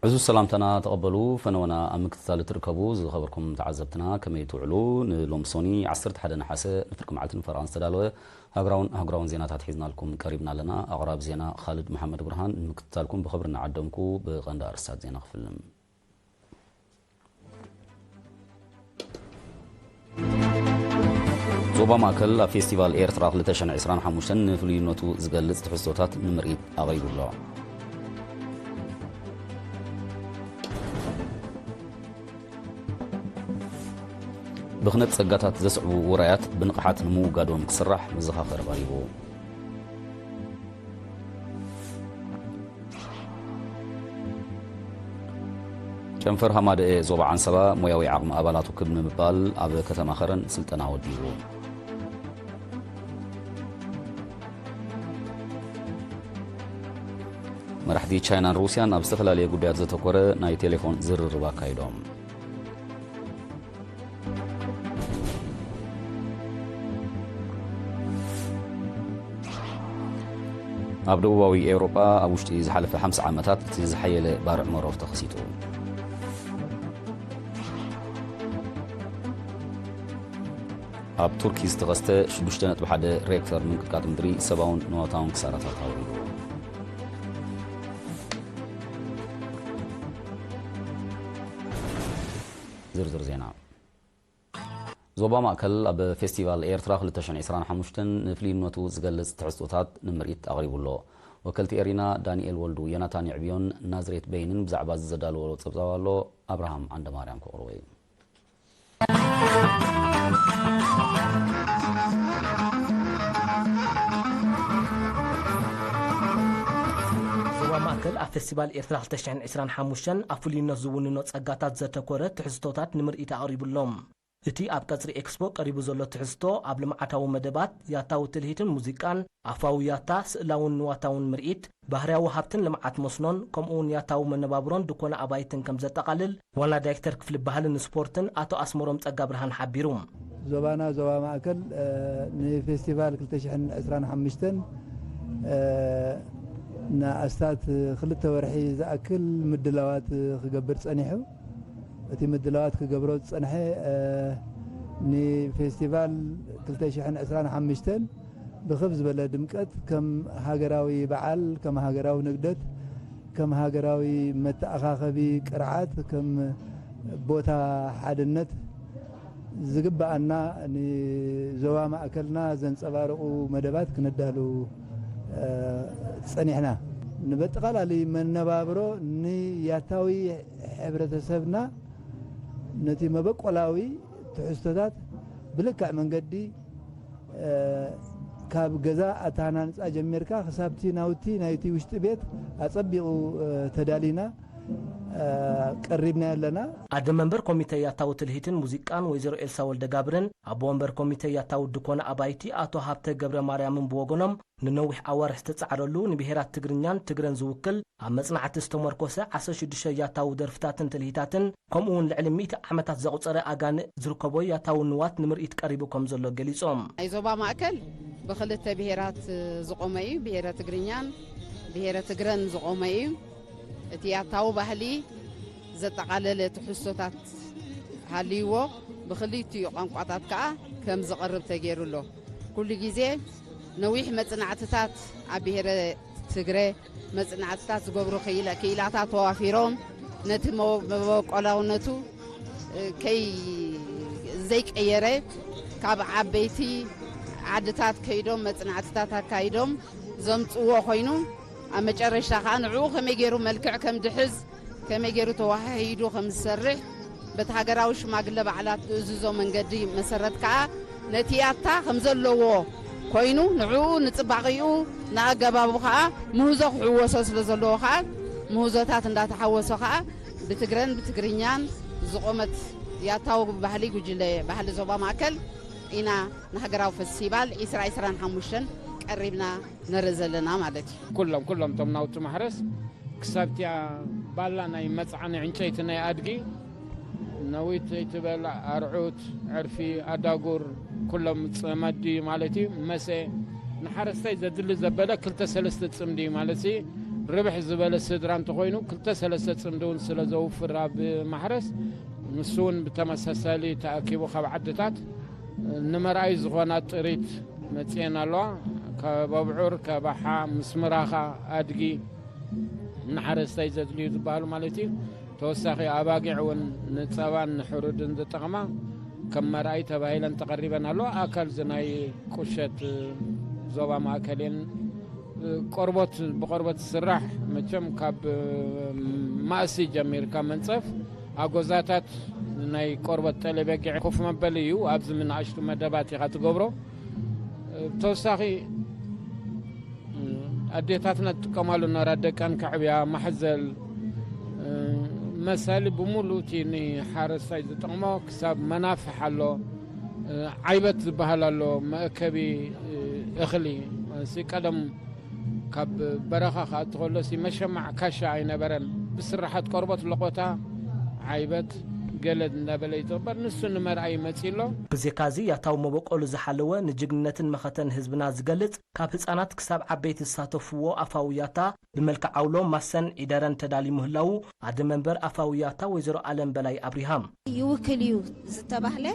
እዚ ሰላምታና ተቐበሉ። ፈነወና ኣብ ምክትታል እትርከቡ ዝኸበርኩም ተዓዘብትና ከመይ ትውዕሉ? ንሎሚ ሶኒ ዓሰርተ ሓደ ነሓሰ ንፍርቂ መዓልትን ፈረቓን ዝተዳለወ ሃገራውን ኣህጉራውን ዜናታት ሒዝናልኩም ቀሪብና ኣለና። ኣቕራቢ ዜና ኻልድ መሓመድ ብርሃን። ንምክትታልኩም ብኽብሪ እናዓደምኩ ብቐንዲ ኣርእስታት ዜና ክፍልም። ዞባ ማእከል ኣብ ፌስቲቫል ኤርትራ ክልተ ሽሕን ዕስራን ሓሙሽተን ንፍሉይነቱ ዝገልጽ ትሕዝቶታት ንምርኢት ኣቕሪቡ ኣሎ። ብኽነት ጸጋታት ዘስዕቡ ውራያት ብንቕሓት ንምውጋዶም ክስራሕ መዘኻኸሪ ቀሪቡ። ጨንፈር ሃማደኤ ዞባ ዓንሰባ ሞያዊ ዓቕሚ ኣባላቱ ክብ ንምባል ኣብ ከተማ ኸረን ስልጠና ወዲቡ። መራሕቲ ቻይናን ሩስያን ኣብ ዝተፈላለየ ጉዳያት ዘተኮረ ናይ ቴሌፎን ዝርርብ ኣካይዶም። ኣብ ደቡባዊ ኤውሮጳ ኣብ ውሽጢ ዝሓለፈ ሓምሳ ዓመታት እቲ ዝሓየለ ባርዕ መሮር ተኸሲቱ። ኣብ ቱርኪ ዝተኸስተ ሽዱሽተ ነጥቢ ሓደ ሬክተር ምንቅጥቃጥ ምድሪ ሰብኣውን ንዋታውን ክሳራታት ኣውሪዱ። ዝርዝር ዜና። ዞባ ማእከል ኣብ ፌስቲቫል ኤርትራ ክልተ ሽሕን ዕስራን ሓሙሽተን ንፍልይነቱ ዝገልጽ ትሕዝቶታት ንምርኢት ኣቕሪቡ ኣሎ። ወከልቲ ኤሪና ዳንኤል ወልዱ፣ ዮናታን ይዕብዮን ናዝሬት በይንን ብዛዕባ እዚ ዘዳለዎ ጸብጻብ ኣሎ። ኣብርሃም ዓንደማርያም ክቕርቦ እዩ። ዞባ ማእከል ኣብ ፌስቲቫል ኤርትራ ክልተ ሽሕን ዕስራን ሓሙሽተን ኣብ ፍሉይነት ዝውንኖ ጸጋታት ዘተኮረ ትሕዝቶታት ንምርኢት ኣቕሪቡ ኣሎ። እቲ ኣብ ቀጽሪ ኤክስፖ ቀሪቡ ዘሎ ትሕዝቶ፣ ኣብ ልምዓታዊ መደባት፣ ያታዊ ትልሂትን ሙዚቃን፣ ኣፋዊ ያታ፣ ስእላውን ንዋታውን ምርኢት፣ ባህርያዊ ሃብትን ልምዓት መስኖን፣ ከምኡውን ያታዊ መነባብሮን ድኮነ ኣባይትን ከም ዘጠቓልል፣ ዋና ዳይሬክተር ክፍሊ ባህልን ስፖርትን ኣቶ ኣስመሮም ጸጋብርሃን ሓቢሩ። ዞባና ዞባ ማእከል፣ እ፣ ንፌስቲቫል ክልተ ሽሕን ዕስራን ሓሙሽተን፣ እ፣ ንኣስታት ክልተ ወርሒ ዝኣክል ምድላዋት ክገብር ጸኒሑ። እቲ ምድላዋት ክገብሮ ዝጸንሐ፣ እ፣ ንፌስቲቫል ክልተ ሽሕን ዕስራን ሓሙሽተን ብኽብ ዝበለ ድምቀት ከም ሃገራዊ በዓል፣ ከም ሃገራዊ ንግደት፣ ከም ሃገራዊ መተኣኻኸቢ ቅርዓት፣ ከም ቦታ ሓድነት ዝግብኣና ንዞባ ማእከልና ዘንጸባርቑ መደባት ክነዳሉ፣ እ፣ ጸኒሕና። ንበጠቓላሊ መነባብሮ ንያታዊ ሕብረተሰብና ነቲ መበቆላዊ ትሕዝቶታት ብልክዕ መንገዲ፣ እ፣ ካብ ገዛ ኣተሃናንጻ ጀሚርካ ክሳብቲ ናውቲ ናይቲ ውሽጢ ቤት ኣጸቢቑ፣ እ፣ ተዳሊና፣ እ፣ ቀሪብና ኣለና። ኣደ መንበር ኮሚተ ያታዊ ትልሂትን ሙዚቃን ወይዘሮ ኤልሳ ወልደጋብርን ኣቦ ወንበር ኮሚተ ያታዊ ድኮነ ኣባይቲ ኣቶ ሃብተ ገብረ ማርያምን ብወገኖም፣ ንነዊሕ ኣዋርሕ ዝተጻዕረሉ ንብሄራት ትግርኛን ትግረን ዝውክል ኣብ መጽናዕቲ ዝተመርኮሰ ዓሰርተ ሽዱሽተ ያታዊ ደርፍታትን ትልሂታትን፣ ከምኡ እውን ልዕሊ ሚእቲ ዓመታት ዘቑጸረ ኣጋንእ ዝርከቦ ያታዊ ንዋት ንምርኢት ቀሪቡ ከም ዘሎ ገሊጾም። ናይ ዞባ ማእከል ብኽልተ ብሄራት ዝቖመ እዩ፣ ብሄረ ትግርኛን ብሄረ ትግረን ዝቖመ እዩ። እቲ ያታዊ ባህሊ ዘጠቓለለ ትሕዝቶታት ሃልይዎ፣ ብኽልቲኡ ቋንቋታት ከኣ ከም ዝቐርብ ተገይሩ ኣሎ። ኩሉ ግዜ ነዊሕ መጽናዕትታት ኣብ ብሄረ ትግረ መጽናዕትታት ዝገብሩ ክኢላ-፣ ክኢላታት ተዋፊሮም ነቲ መ-፣ መበቆላውነቱ፣ እ፣ ከይ-፣ ዘይቀየረ ካብ ዓበይቲ ዓድታት ከይዶም መጽናዕትታት ኣካይዶም ዘምጽዎ ኮይኑ፣ ኣብ መጨረሽታ ከኣ ንዕኡ ከመይ ገይሩ መልክዕ ከም ድሕዝ፣ ከመይ ገይሩ ተዋሃሂዱ ከም ዝሰርሕ በቲ ሃገራዊ ሽማግለ ባዕላት ዝእዝዞ መንገዲ መሰረት ከኣ ነቲ ያታ ከም ዘለዎ ኮይኑ ንዕኡ ንጽባቐኡ ንኣገባቡ ከኣ ምህዞ ክሕወሶ ስለ ዘለዎ ከኣ ምህዞታት እንዳተሓወሶ ከኣ ብትግረን ብትግርኛን ዝቖመት ያታዊ ባህሊ ጉጅለ ባህሊ ዞባ ማእከል ኢና ንሃገራዊ ፈስቲቫል ዒስራ ዒስራን ሓሙሽተን ቀሪብና ንርኢ ዘለና ማለት እዩ። ኩሎም፣ ኩሎም እቶም ናውቲ ማሕረስ ክሳብቲያ ባላ ናይ መጽዓኒ ዕንጨይቲ ናይ ኣድጊ፣ ነዊት ዘይትበል ኣርዑት፣ ዕርፊ፣ ኣዳጉር፣ ኩሎም ጽመዲ ማለት እዩ፣ መሰ፣ ንሓረስታይ ዘድሊ ዘበለ ክልተ ሰለስተ ጽምዲ ማለት እዩ። ርብሕ ዝበለ ስድራ እንተኾይኑ፣ ክልተ ሰለስተ ጽምዲ እውን ስለ ዘውፍር ኣብ ማሕረስ፣ ንሱ እውን ብተመሳሳሊ ተኣኪቡ ካብ ዓድታት ንመርኣይ ዝኾና ጥሪት መጽየን ኣለዋ። ካብ ኣብዑር፣ ካብ ኣሓ፣ ምስ ምራኻ፣ ኣድጊ፣ ንሓረስታይ ዘድልዩ ዝበሃሉ ማለት እዩ። ተወሳኺ ኣባጊዕ እውን ንጸባን ንሕሩድን ዝጠቕማ ከም መርኣይ ተባሂለን ተቐሪበን ኣለዋ። ኣካል እዚ ናይ ቁሸት ዞባ ማእከል እየን። ቆርቦት፣ ብቆርቦት ዝስራሕ መቸም ካብ ማእሲ ጀሚርካ መንጸፍ፣ ኣጎዛታት ናይ ቆርበት ጠለበጊዕ ኮፍ መበሊ እዩ። ኣብዚ ንኣሽቱ መደባት ኢኻ ትገብሮ። ብተወሳኺ ኣዴታትና ትጥቀማሉ ነራ ደቀን ከዕብያ፣ ማሕዘል፣ መሳሊ ብምሉእ እቲ ንሓረስታይ ዝጠቕሞ ክሳብ መናፍሕ ኣሎ፣ ዓይበት ዝበሃል ኣሎ፣ መእከቢ እኽሊ። እዚ ቀደም ካብ በረኻ ክኣቱ ከሎ ሲ መሸማዕ ካሻ ኣይነበረን። ብስራሓት ቆርበት ለቖታ፣ ዓይበት፣ ገለድ እናበለ ይዘበር። ንሱ ንመርኣይ ይመጽእ ኣሎ። ብዜካዚ ያታዊ መበቆሉ ዝሓለወ ንጅግንነትን መኸተን ህዝብና ዝገልጽ ካብ ህጻናት ክሳብ ዓበይቲ ዝሳተፍዎ ኣፋዊ ያታ ብመልክዕ ዓውሎ ማሰን ዒደረን ተዳልዩ ምህላዉ ኣደ መንበር ኣፋዊ ያታ ወይዘሮ ኣለም በላይ ኣብሪሃም ይውክል እዩ ዝተባህለ፣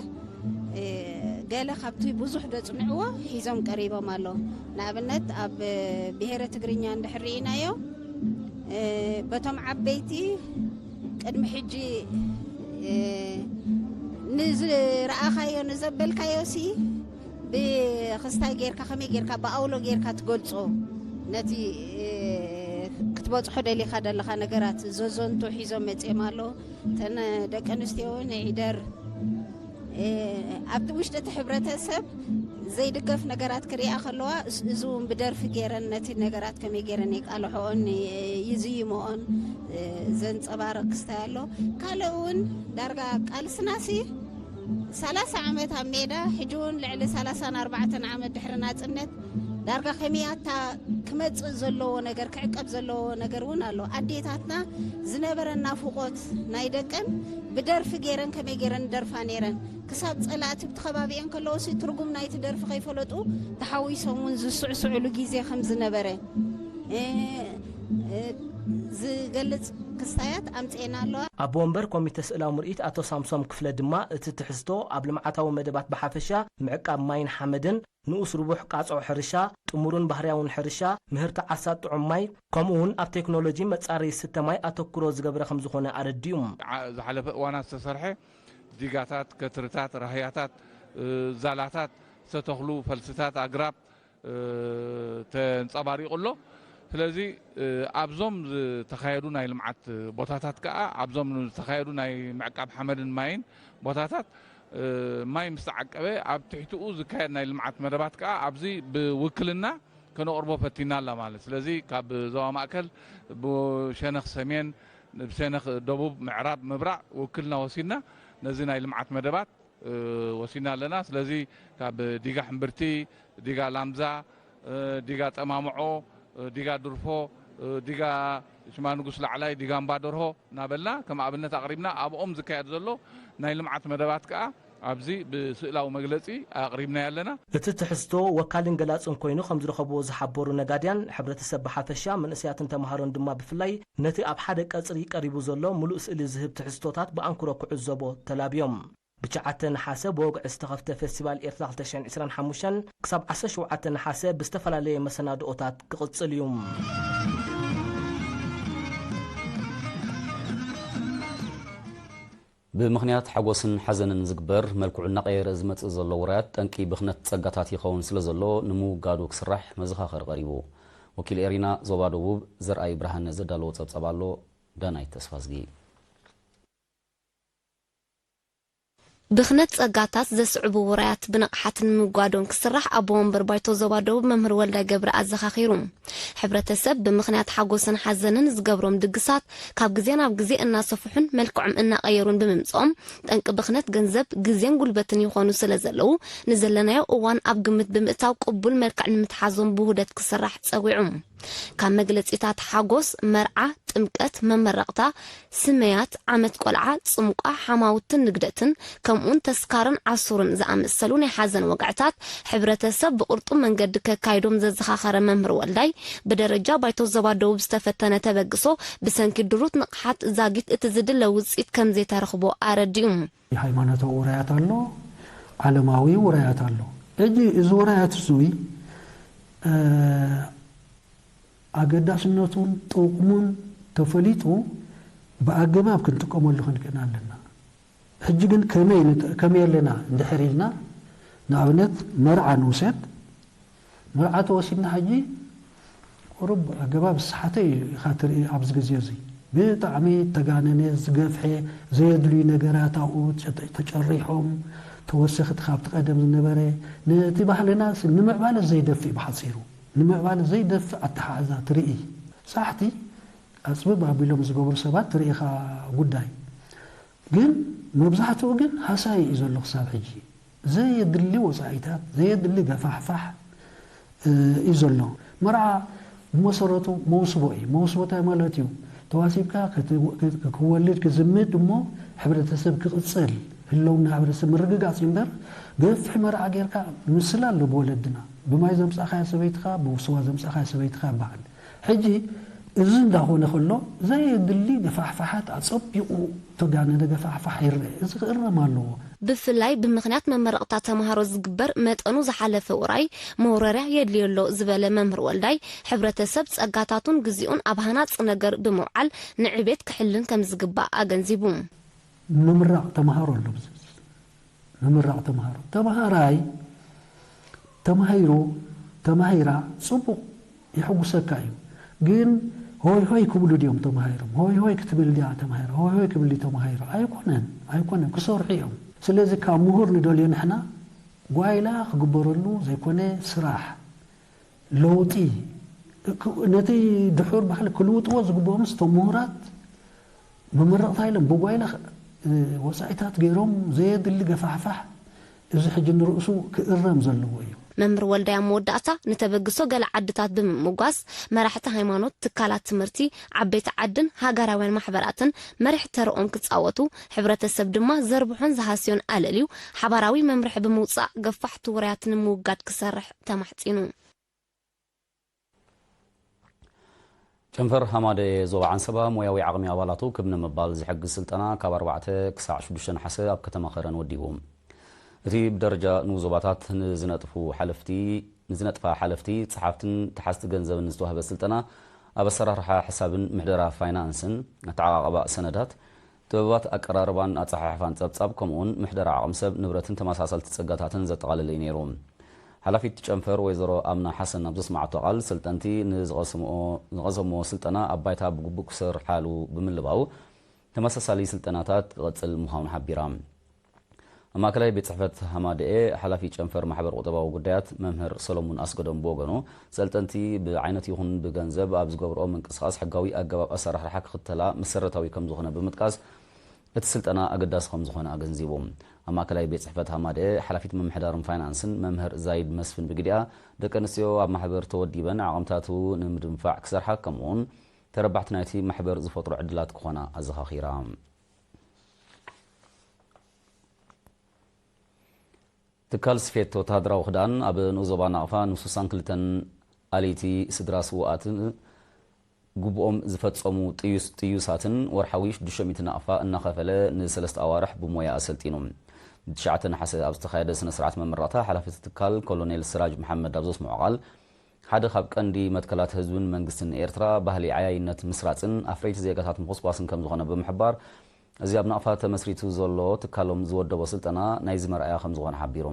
እ፣ ገለ ካብቲ ብዙሕ ዘጽንዕዎ ሒዞም ቀሪቦም ኣለዉ። ንኣብነት ኣብ ብሄረ ትግርኛ እንድሕር ርኢናዮ፣ እ፣ በቶም ዓበይቲ ቅድሚ ሕጂ፣ እ፣ ንዝረኣኻዮ ንዘበልካዮ ሲ ብኽስታይ ጌርካ፣ ከመይ ጌርካ፣ ብኣውሎ ጌርካ ትገልጾ፣ ነቲ፣ እ፣ ክትበጽሖ ደሊኻ ዘለኻ ነገራት ዘዘንቱ ሒዞም መጺኦም ኣለዉ። እተን ደቂ ኣንስትዮ እውን ዒደር፣ እ፣ ኣብቲ ውሽጢ እቲ ሕብረተሰብ ዘይድገፍ ነገራት ክሪኣ ከለዋ፣ እስ-፣ እዚ እውን ብደርፊ ጌረን ነቲ ነገራት ከመይ ጌረን የቃልሖኦን፣ እ፣ ይዝይምኦን፣ እ፣ ዘንጸባርቕ ክስታይ ኣሎ። ካልእ እውን ዳርጋ ቃልስናሲ ሰላሳ ዓመት ኣብ ሜዳ፣ ሕጂ እውን ልዕሊ ሰላሳን ኣርባዕተን ዓመት ድሕሪ ናጽነት፣ ዳርጋ ከመይ ኣታ ክመጽእ ዘለዎ ነገር፣ ክዕቀብ ዘለዎ ነገር እውን ኣሎ። ኣዴታትና ዝነበረን ናፍቖት ናይ ደቀን ብደርፊ ጌረን፣ ከመይ ጌረን ደርፋ ኔረን። ክሳብ ጸላእቲ ብቲ ከባቢኤን ከለዎ ሲ ትርጉም ናይቲ ደርፊ ከይፈለጡ ተሓዊሶም እውን ዝስዕስዕሉ ግዜ ከም ዝነበረ፣ እ፣ እ፣ ዝገልጽ ክስታያት ኣምጽኤና ኣለዋ። ኣቦ ወንበር ኮሚተ ስእላዊ ምርኢት ኣቶ ሳምሶም ክፍለ ድማ፣ እቲ ትሕዝቶ ኣብ ልምዓታዊ መደባት ብሓፈሻ፣ ምዕቃብ ማይን ሓመድን፣ ንኡስ ርቡሕ ቃጽዖ ሕርሻ፣ ጥሙርን ባህርያውን ሕርሻ፣ ምህርቲ ዓሳ ጥዑም ማይ፣ ከምኡ እውን ኣብ ቴክኖሎጂ መጻረዪ ዝስተ ማይ ኣተኩሮ ዝገበረ ከም ዝኾነ ኣረዲኡ። ዓ-፣ ዝሓለፈ እዋናት ዝተሰርሐ ዲጋታት፣ ከትርታት፣ ራህያታት፣ እ፣ ዛላታት ዝተተኽሉ ፈልስታት ኣግራብ፣ እ፣ ተንጸባሪቑ ኣሎ። ስለዚ፣ እ፣ ኣብዞም ዝተኻየዱ ናይ ልምዓት ቦታታት ከኣ፣ ኣብዞም ዝተኻየዱ ናይ ምዕቃብ ሓመድን ማይን ቦታታት፣ እ፣ ማይ ምስ ተዓቀበ፣ ኣብ ትሕቲኡ ዝካየድ ናይ ልምዓት መደባት ከኣ ኣብዚ ብውክልና ከነቕርቦ ፈቲና ኣላ ማለት። ስለዚ ካብ ዞባ ማእከል ብሸነኽ ሰሜን፣ ብሸነኽ ደቡብ፣ ምዕራብ፣ ምብራቕ ውክልና ወሲድና ነዚ ናይ ልምዓት መደባት፣ እ፣ ወሲድና ኣለና። ስለዚ ካብ ዲጋ ሕምብርቲ፣ ዲጋ ላምዛ፣ እ፣ ዲጋ ጸማምዖ፣ እ፣ ዲጋ ድርፎ፣ እ፣ ዲጋ ሽማ ንጉስ ላዕላይ፣ ዲጋ እምባ ደርሆ እናበልና ከም ኣብነት ኣቕሪብና፣ ኣብኦም ዝካየድ ዘሎ ናይ ልምዓት መደባት ከኣ ኣብዚ ብስእላዊ መግለጺ ኣቕሪብናዮ ኣለና። እቲ ትሕዝቶ ወካልን ገላጽን ኮይኑ ከም ዝረኸብዎ ዝሓበሩ ነጋድያን፣ ሕብረተሰብ ብሓፈሻ፣ መንእሰያትን ተምሃሮን ድማ ብፍላይ፣ ነቲ ኣብ ሓደ ቀጽሪ ቀሪቡ ዘሎ ምሉእ ስእሊ ዝህብ ትሕዝቶታት ብኣንክሮ ክዕዘቦ ተላብዮም። ብትሽዓተ ነሓሰ ብወግዒ ዝተኸፍተ ፌስቲቫል ኤርትራ ክልተ ሽሕን ዕስራን ሓሙሽተን ክሳብ ዓሰርተ ሸውዓተ ነሓሰ ብዝተፈላለየ መሰናድኦታት ክቕጽል እዩ። ብምኽንያት ሓጎስን ሓዘንን ዝግበር፣ መልክዑ እናቐየረ ዝመጽእ ዘሎ ውራያት፣ ጠንቂ ብኽነት ጸጋታት ይኸውን ስለ ዘሎ፣ ንምውጋዱ ክስራሕ መዘኻኸሪ ቀሪቡ። ወኪል ኤሪና ዞባ ደቡብ ዘርኣይ ብርሃነ ዘዳለዎ ጸብጻብ ኣሎ። ዳናይት ተስፋዝጊ። ብኽነት ጸጋታት ዘስዕቡ ውራያት ብንቕሓት ንምውጋዶም ክስራሕ ኣቦ ወንበር ባይቶ ዞባ ደቡብ መምህር ወልዳይ ገብረ ኣዘኻኺሩ። ሕብረተሰብ ብምኽንያት ሓጎስን ሓዘንን ዝገብሮም ድግሳት ካብ ግዜ ናብ ግዜ እናሰፍሑን መልክዖም እናቐየሩን ብምምጽኦም፣ ጠንቂ ብኽነት ገንዘብ፣ ግዜን ጉልበትን ይኾኑ ስለ ዘለዉ፣ ንዘለናዮ እዋን ኣብ ግምት ብምእታው ቅቡል መልክዕ ንምትሓዞም ብውህደት ክስራሕ ጸዊዑ። ካብ መግለጺታት ሓጎስ፣ መርዓ፣ ጥምቀት፣ መመረቕታ፣ ስመያት፣ ዓመት ቆልዓ፣ ጽምቋ፣ ሓማውትን ንግደትን፣ ከምኡውን ተስካርን ዓሱርን ዝኣመሰሉ ናይ ሓዘን ወግዕታት፣ ሕብረተሰብ ብቕርጡም መንገዲ ከካይዶም ዘዘኻኸረ መምህር ወልዳይ፣ ብደረጃ ባይቶ ዞባ ደቡብ ዝተፈተነ ተበግሶ፣ ብሰንኪ ድሩት ንቕሓት ዛጊት እቲ ዝድለ ውጽኢት ከም ዘይተረኽቦ ኣረዲኡ። ሃይማኖታዊ ውራያት ኣሎ፣ ዓለማዊ ውራያት ኣሎ። ሕጂ እዚ ውራያት እዙይ፣ እ፣ ኣገዳስነቱን ጥቕሙን ተፈሊጡ ብኣገባብ ክንጥቀመሉ ክንክእል ኣለና። ሕጂ ግን ከመይ ንጥ-፣ ከመይ ኣለና እንድሕር ኢልና፣ ንኣብነት መርዓ ንውሰድ። መርዓ ተወሲድና ሕጂ ቁሩብ ኣገባብ ዝሰሓተ እዩ ኢኻ ትርኢ ኣብዚ ግዜ እዚ። ብጣዕሚ ተጋነነ፣ ዝገፍሐ፣ ዘየድልዩ ነገራት ኣብኡ ተጨ-፣ ተጨሪሖም፣ ተወሰኽቲ ካብቲ ቀደም ዝነበረ፣ ነቲ ባህልና ስ-፣ ንምዕባለ ዘይደፍእ ብሓጺሩ፣ ንምዕባለ ዘይደፍእ ኣተሓሕዛ ትርኢ። ሳሕቲ ኣጽብብ ኣቢሎም ዝገብሩ ሰባት ትርኢ ኢኻ ጉዳይ። ግን መብዛሕትኡ ግን ሃሳይ እዩ ዘሎ ክሳብ ሕጂ። ዘየድሊ ወጻኢታት፣ ዘየድሊ ገፋሕፋሕ፣ እ፣ እዩ ዘሎ። መርዓ ብመሰረቱ መውስቦ እዩ። መውስቦ እንታይ ማለት እዩ? ተዋሲብካ ክት-፣ ክት-፣ ክወልድ ክዝምድ እሞ ሕብረተሰብ ክቕጽል፣ ህልውና ሕብረተሰብ ምርግጋጽ እዩ እምበር፣ ገፍሒ መርዓ ጌርካ ምስላ ኣሎ ብወለድና። ብማይ ዘምጻእካያ ሰበይትኻ፣ ብስዋ ዘምጻእካያ ሰበይትኻ ይበሃል። ሕጂ እዚ እንዳኾነ ከሎ፣ ዘየድሊ ገፋሕፋሓት፣ ኣጸቢቑ ተጋነነ ገፋሕፋሕ ይረአ። እዚ ክእረም ኣለዎ። ብፍላይ ብምኽንያት መመረቕታ ተምሃሮ ዝግበር መጠኑ ዝሓለፈ ውራይ መውረርያ የድልዮ ኣሎ ዝበለ መምህር ወልዳይ፣ ሕብረተሰብ ጸጋታቱን ግዜኡን ኣብ ሃናጺ ነገር ብምውዓል ንዕቤት ክሕልን ከም ዝግባእ ኣገንዚቡ። ምምራቕ ተምሃሮ ኣሎ። ምምራቕ ተምሃሮ። ተምሃራይ ተማሂሩ፣ ተማሂራ፣ ጽቡቕ፣ የሐጉሰካ እዩ። ግን ሆይ ሆይ ክብሉ ድዮም ተማሂሮም? ሆይ ሆይ ክትብል ድያ ተማሂራ? ሆይ ሆይ ክብል ድዩ ተማሂሩ? ኣይኮነን፣ ኣይኮነን። ክሰርሑ እዮም። ስለዚ ካብ ምሁር ንደልዮ ንሕና ጓይላ ክግበረሉ ዘይኮነ ስራሕ፣ ለውጢ፣ ክ-፣ ነቲ ድሑር ባህሊ ክልውጥዎ ዝግብኦም እቶም ምሁራት መመረቕታ ኢሎም ብጓይላ፣ እ፣ ወጻኢታት ገይሮም ዘየድሊ ገፋሕፋሕ፣ እዚ ሕጂ ንርእሱ ክእረም ዘለዎ እዩ። መምህር ወልዳይ ኣብ መወዳእታ ንተበግሶ ገለ ዓድታት ብምምጓስ፣ መራሕቲ ሃይማኖት፣ ትካላት ትምህርቲ፣ ዓበይቲ ዓድን ሃገራውያን ማሕበራትን መሪሕ ተረኦም ክጻወቱ፣ ሕብረተሰብ ድማ ዘርብሖን ዝሃስዮን ኣለልዩ ሓባራዊ መምርሒ ብምውጻእ ገፋሕቲ ውራያት ንምውጋድ ክሰርሕ ተማሕጺኑ። ጨንፈር ሃማደኤ ዞባ ዓንሰባ ሞያዊ ዓቕሚ ኣባላቱ ክብ ንምባል ዝሕግዝ ስልጠና ካብ ኣርባዕተ ክሳዕ ሽዱሽተ ነሓሰ ኣብ ከተማ ኸረን ወዲቡ። እቲ ብደረጃ ንኡስ ዞባታት ንዝነጥፉ ሓለፍቲ፣ ንዝነጥፋ ሓለፍቲ፣ ጸሓፍትን ተሓዝቲ ገንዘብን ዝተዋህበ ስልጠና፣ ኣብ ኣሰራርሓ ሕሳብን ምሕደራ ፋይናንስን፣ ኣተዓቓቕባ ሰነዳት፣ ጥበባት ኣቀራርባን ኣጸሓሕፋን ጸብጻብ፣ ከምኡውን ምሕደራ ዓቕሚ ሰብ ንብረትን ተመሳሰልቲ ጸጋታትን ዘጠቓለለ እዩ ነይሩ። ሓላፊት ጨንፈር ወይዘሮ ኣምና ሓሰን ኣብ ዘስመዓቶ ቃል፣ ሰልጠንቲ ንዝቐስምኦ-፣ ዝቐሰምዎ ስልጠና ኣብ ባይታ ብግቡእ ክሰርሓሉ ብምልባው፣ ተመሳሳሊ ስልጠናታት ክቐጽል ምዃኑ ሓቢራ። ኣብ ማእከላይ ቤት ጽሕፈት ሃማደኤ፣ ሓላፊ ጨንፈር ማሕበር ቁጠባዊ ጉዳያት መምህር ሰሎሙን ኣስገዶም ብወገኑ፣ ሰልጠንቲ ብዓይነት ይኹን ብገንዘብ ኣብ ዝገብርኦ ምንቅስቓስ ሕጋዊ ኣገባብ ኣሰራርሓ ክኽተላ መሰረታዊ ከም ዝኾነ ብምጥቃስ፣ እቲ ስልጠና ኣገዳሲ ከም ዝኾነ ኣገንዚቡ። ኣብ ማእከላይ ቤት ጽሕፈት ሃማደኤ፣ ሓላፊት ምምሕዳርን ፋይናንስን መምህር ዛይድ መስፍን ብግዲኣ፣ ደቂ ኣንስትዮ ኣብ ማሕበር ተወዲበን ዓቕምታቱ ንምድንፋዕ ክሰርሓ፣ ከምኡውን ተረባሕቲ ናይቲ ማሕበር ዝፈጥሮ ዕድላት ክኾና ኣዘኻኺራ። ትካል ስፌት ወተሃደራዊ ክዳን ኣብ ንኡስ ዞባ ናቕፋ ንሱሳን ክልተን ኣለይቲ ስድራ ስውኣትን ግቡኦም ዝፈጸሙ ጥዩስ-፣ ጥዩሳትን ወርሓዊ ሽዱሽተ ሚእቲ ናቕፋ እናኸፈለ ንሰለስተ ኣዋርሕ ብሞያ ኣሰልጢኑ። ብትሽዓተ ነሓሰ ኣብ ዝተኻየደ ስነ ስርዓት መመረቕታ፣ ሓላፊ እቲ ትካል ኮሎኔል ስራጅ መሓመድ ኣብ ዘስምዖ ቃል፣ ሓደ ካብ ቀንዲ መትከላት ህዝብን መንግስትን ኤርትራ፣ ባህሊ ዓያይነት ምስራጽን ኣፍረይቲ ዜጋታት ምኹስኳስን ከም ዝኾነ ብምሕባር፣ እዚ ኣብ ናቕፋ ተመስሪቱ ዘሎ ትካሎም ዝወደቦ ስልጠና ናይዚ መርኣያ ከም ዝኾነ ሓቢሩ።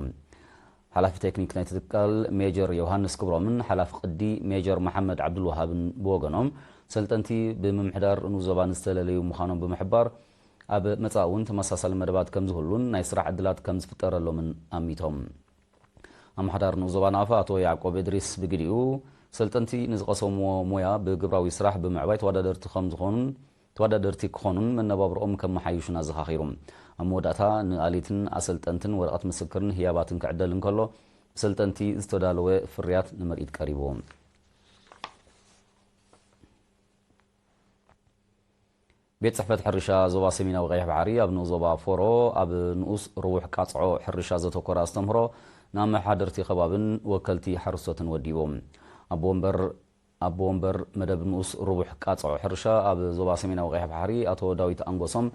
ሓላፊ ቴክኒክ ናይቲ ትካል ሜጀር ዮሃንስ ክብሮምን ሓላፊ ቅዲ ሜጀር መሓመድ ዓብዱልወሃብን ብወገኖም፣ ሰልጠንቲ ብምምሕዳር ንኡስ ዞባን ዝተለለዩ ምዃኖም ብምሕባር፣ ኣብ መጻኢ እውን ተመሳሳሊ መደባት ከም ዝህሉን ናይ ስራሕ ዕድላት ከም ዝፍጠረሎምን ኣሚቶም። ኣመሓዳሪ ንኡስ ዞባ ናቕፋ ኣቶ ያዕቆብ እድሪስ ብግዲኡ፣ ሰልጠንቲ ንዝቐሰምዎ ሞያ ብግብራዊ ስራሕ ብምዕባይ ተወዳደርቲ ከም ዝኾኑን፣ ተወዳደርቲ ክኾኑን መነባብርኦም ከመሓይሹን ኣዘኻኺሩ። ኣብ መወዳእታ፣ ንኣሌትን ኣሰልጠንትን ወረቐት ምስክርን ህያባትን ክዕደል እንከሎ፣ ብሰልጠንቲ ዝተዳለወ ፍርያት ንምርኢት ቀሪቡ። ቤት ጽሕፈት ሕርሻ ዞባ ሰሜናዊ ቀይሕ ባሕሪ ኣብ ንኡስ ዞባ ፎሮ ኣብ ንኡስ ርቡሕ ቃጽዖ ሕርሻ ዘተኮረ ኣስተምህሮ ንኣመሓደርቲ ከባብን ወከልቲ ሓረስቶትን ወዲቡ። ኣቦ ወንበር ኣቦ ወንበር መደብ ንኡስ ርቡሕ ቃጽዖ ሕርሻ ኣብ ዞባ ሰሜናዊ ቀይሕ ባሕሪ ኣቶ ዳዊት ኣንጎሶም፣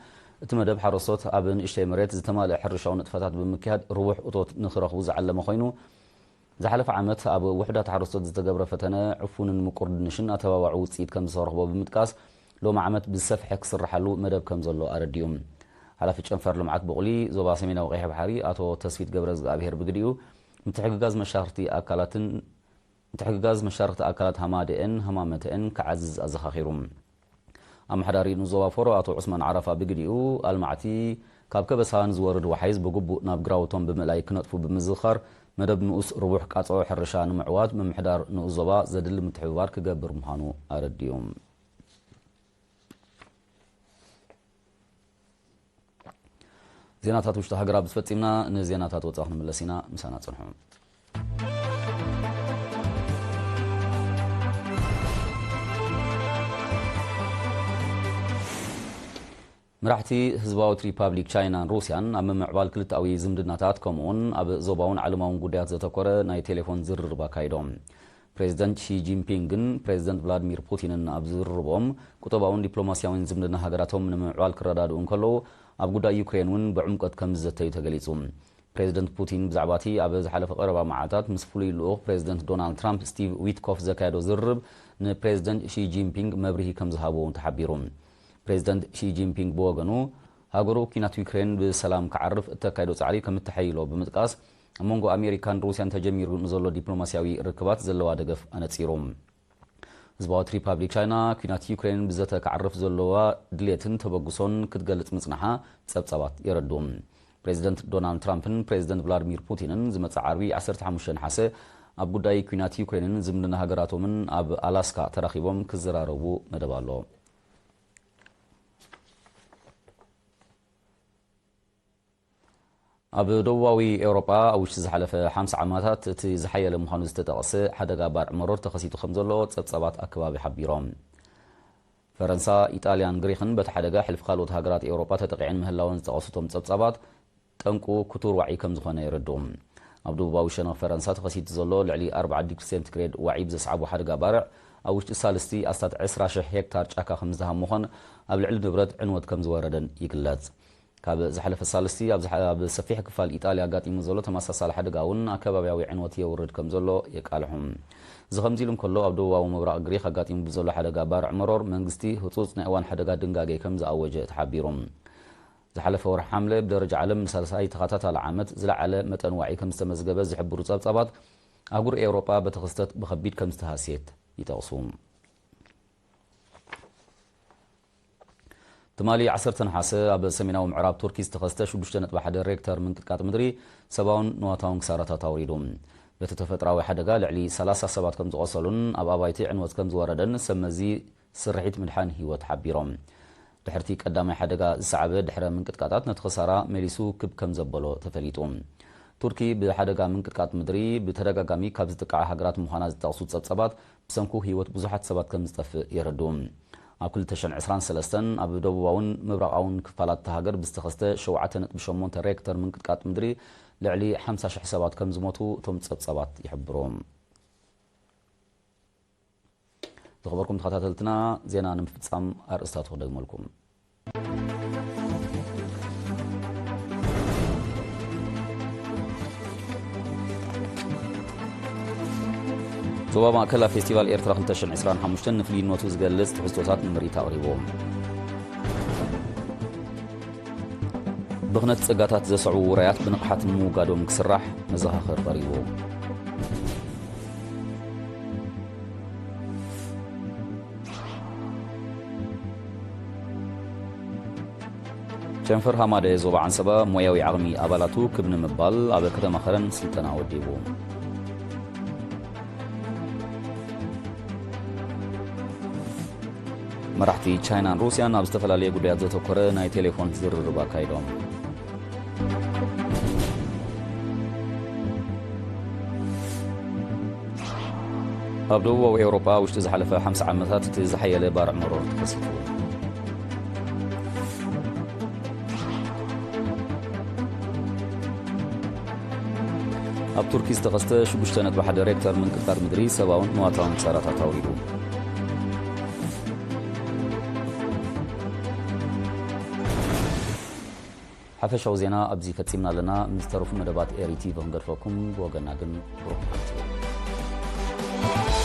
እቲ መደብ ሓረስቶት ኣብ ንእሽተይ መሬት ዝተማልአ ሕርሻዊ ንጥፈታት ብምክያድ ርቡሕ እቶት ንክረኽቡ ዝዓለመ ኮይኑ፣ ዝሓለፈ ዓመት ኣብ ውሑዳት ሓረስቶት ዝተገብረ ፈተነ ዕፉንን ምቁር ድንሽን ኣተባባዒ ውፅኢት ከም ዝተረኽቦ ብምጥቃስ፣ ሎሚ ዓመት ብዝሰፍሐ ክስርሓሉ መደብ ከም ዘሎ ኣረዲኡ። ሓላፊ ጨንፈር ልምዓት ቡቕሊ ዞባ ሰሜናዊ ቀይሕ ባሕሪ ኣቶ ተስፊት ገብረ እግዚኣብሔር ብግዲኡ፣ ምትሕግጋዝ መሻርክቲ ኣካላትን ምትሕግጋዝ መሻርክቲ ኣካላት ሃማደኤን ሃማመተኤን ክዓዝዝ ኣዘኻኺሩ። ኣመሓዳሪ ንኡስ ዞባ ፎሮ ኣቶ ዑስማን ዓረፋ ብግዲኡ፣ ኣልማዕቲ ካብ ከበሳ ንዝወርድ ወሓይዝ ብግቡእ ናብ ግራውቶም ብምእላይ ክነጥፉ ብምዝኽኻር፣ መደብ ንኡስ ርቡሕ ቃጽዖ ሕርሻ ንምዕዋት ምምሕዳር ንኡስ ዞባ ዘድሊ ምትሕብባር ክገብር ምዃኑ ኣረዲኡ። ዜናታት ውሽጢ ሃገር ኣብ ዝፈጺምና፣ ንዜናታት ወጻኢ ክንምለስ ኢና። ምሳና ጽንሑ። መራሕቲ ህዝባዊት ሪፓብሊክ ቻይናን ሩስያን ኣብ ምምዕባል ክልተኣዊ ዝምድናታት፣ ከምኡውን ኣብ ዞባውን ዓለማውን ጉዳያት ዘተኮረ ናይ ቴሌፎን ዝርርብ ኣካይዶም። ፕሬዚደንት ሺ ጂንፒንግን ፕሬዚደንት ቭላድሚር ፑቲንን ኣብ ዝርርቦም፣ ቁጠባውን ዲፕሎማስያውን ዝምድና ሃገራቶም ንምምዕባል ክረዳድኡ እንከለዉ፣ ኣብ ጉዳይ ዩክሬን እውን ብዕምቆት ከም ዝዘተዩ ተገሊጹ። ፕሬዚደንት ፑቲን ብዛዕባ እቲ ኣብ ዝሓለፈ ቀረባ መዓልታት ምስ ፍሉይ ልኡኽ ፕሬዚደንት ዶናልድ ትራምፕ ስቲቭ ዊትኮፍ ዘካየዶ ዝርርብ፣ ንፕሬዚደንት ሺ ጂንፒንግ መብርሂ ከም ዝሃቦ እውን ተሓቢሩ። ፕሬዚደንት ሺ ጂንፒንግ ብወገኑ፣ ሃገሩ ኲናት ዩክሬን ብሰላም ክዓርፍ እተካይዶ ጻዕሪ ከም እተሐይሎ ብምጥቃስ፣ ኣብ መንጎ ኣሜሪካን ሩስያን ተጀሚሩ ንዘሎ ዲፕሎማስያዊ ርክባት ዘለዋ ደገፍ ኣነጺሩ። ህዝባዊት ሪፓብሊክ ቻይና፣ ኲናት ዩክሬን ብዘተ ክዓርፍ ዘለዋ ድሌትን ተበግሶን ክትገልጽ ምጽናሓ ጸብጻባት የረድኡ። ፕሬዚደንት ዶናልድ ትራምፕን ፕሬዚደንት ቭላድሚር ፑቲንን ዝመጽእ ዓርቢ ዓሰርተ ሓሙሽተ ነሓሰ ኣብ ጉዳይ ኲናት ዩክሬንን ዝምድና ሃገራቶምን ኣብ ኣላስካ ተራኺቦም ክዘራረቡ መደብ ኣሎ። ኣብ ደቡባዊ ኤውሮጳ ኣብ ውሽጢ ዝሓለፈ ሓምሳ ዓመታት እቲ ዝሓየለ ምዃኑ ዝተጠቕሰ ሓደጋ ባርዕ መሮር ተኸሲቱ ከም ዘሎ ጸብጻባት ኣከባቢ ሓቢሮም። ፈረንሳ፣ ኢጣልያን ግሪኽን በቲ ሓደጋ ሕልፊ ካልኦት ሃገራት ኤውሮጳ ተጠቒዐን ምህላወን ዝጠቐሱ እቶም ጸብጻባት፣ ጠንቁ ክቱር ዋዒ ከም ዝኾነ የረድኡ። ኣብ ደቡባዊ ሸነኽ ፈረንሳ ተኸሲቱ ዘሎ ልዕሊ ኣርብዓ ዲግሪ ሴንቲግሬድ ዋዒ ብዘስዓቦ ሓደጋ ባርዕ፣ ኣብ ውሽጢ ሳልስቲ ኣስታት ዕስራ ሽሕ ሄክታር ጫካ ከም ዝደሃመኾን ኣብ ልዕሊ ንብረት ዕንወት ከም ዝወረደን ይግለጽ። ካብ ዝሓለፈ ሳልስቲ ኣብ ዝሓ-፣ ኣብ ሰፊሕ ክፋል ኢጣልያ ኣጋጢሙ ዘሎ ተመሳሳሊ ሓደጋ እውን ኣከባብያዊ ዕንወት የውርድ ከም ዘሎ የቃልሑ። እዚ ከምዚ ኢሉ እንከሎ፣ ኣብ ደቡባዊ ምብራቕ ግሪኽ ኣጋጢሙ ብዘሎ ሓደጋ ባርዕ መሮር፣ መንግስቲ ህጹጽ ናይ እዋን ሓደጋ ድንጋጌ ከም ዝኣወጀ ተሓቢሩ። ዝሓለፈ ወርሒ ሓምለ፣ ብደረጃ ዓለም ንሳልሳይ ተኸታታሊ ዓመት ዝለዓለ መጠን ዋዒ ከም ዝተመዝገበ ዝሕብሩ ጸብጻባት፣ ኣህጉር ኤውሮጳ በቲ ክስተት ብኸቢድ ከም ዝተሃስየት ይጠቕሱ። ትማሊ ዓሰርተ ነሓሰ ኣብ ሰሜናዊ ምዕራብ ቱርኪ ዝተኸስተ ሽዱሽተ ነጥቢ ሓደ ሬክተር ምንቅጥቃጥ ምድሪ ሰብኣውን ንዋታውን ክሳራታት ኣውሪዱ። በቲ ተፈጥራዊ ሓደጋ ልዕሊ ሰላሳ ሰባት ከም ዝቖሰሉን ኣብ ኣባይቲ ዕንወት ከም ዝወረደን ሰብ መዚ ስርሒት ምድሓን ህይወት ሓቢሮም። ድሕርቲ ቀዳማይ ሓደጋ ዝሰዓበ ድሕረ ምንቅጥቃጣት ነቲ ክሳራ መሊሱ ክብ ከም ዘበሎ ተፈሊጡ። ቱርኪ ብሓደጋ ምንቅጥቃጥ ምድሪ ብተደጋጋሚ ካብ ዝጥቃዓ ሃገራት ምዃና ዝጠቕሱ ጸብጸባት፣ ብሰንኩ ህይወት ብዙሓት ሰባት ከም ዝጠፍእ የረድኡ። ኣብ ክልተ ሽሕን ዕስራን ሰለስተን ኣብ ደቡባውን ምብራቓውን ክፋላት እታ ሃገር ብዝተኸስተ ሸውዓተ ነጥቢ ሸሞንተ ሬክተር ምንቅጥቃጥ ምድሪ ልዕሊ ሓምሳ ሽሕ ሰባት ከም ዝሞቱ እቶም ጸብጸባት ይሕብሩ። ዝኸበርኩም ተኸታተልትና፣ ዜና ንምፍጻም ኣርእስታቱ ክደግመልኩም። ዞባ ማእከል ኣብ ፌስቲቫል ኤርትራ ክልተ ሽሕን ዕስራን ሓሙሽተን ንፍልይነቱ ዝገልጽ ትሕዝቶታት ንምርኢት ኣቕሪቡ። ብኽነት ጸጋታት ዘስዕቡ ውራያት ብንቕሓት ንምውጋዶም ክስራሕ መዘኻኸሪ ቀሪቡ። ጨንፈር ሃማደ ዞባ ዓንሰባ ሞያዊ ዓቕሚ ኣባላቱ ክብ ንምባል ኣብ ከተማ ኸረን ስልጠና ወዲቡ። መራሕቲ ቻይናን ሩስያን ኣብ ዝተፈላለየ ጉዳያት ዘተኮረ ናይ ቴሌፎን ዝርርብ ኣካይዶም። ኣብ ደቡባዊ ኤውሮጳ ውሽጢ ዝሓለፈ ሓምሳ ዓመታት እቲ ዝሓየለ ባርዕ መሮር ተኸሲቱ። ኣብ ቱርኪ ዝተኸስተ ሽዱሽተ ነጥቢ ሓደ ሬክተር ምንቅጥቃጥ ምድሪ ሰብኣውን ንዋታውን ክሳራታት ኣውሪዱ። ሓፈሻዊ ዜና ኣብዚ ፈጺምና ኣለና። ምስ ዝተረፉ መደባት ኤሪ ቲቪ ክንገድፈኩም፣ ብወገና ግን ብሩኽ መዓልቲ።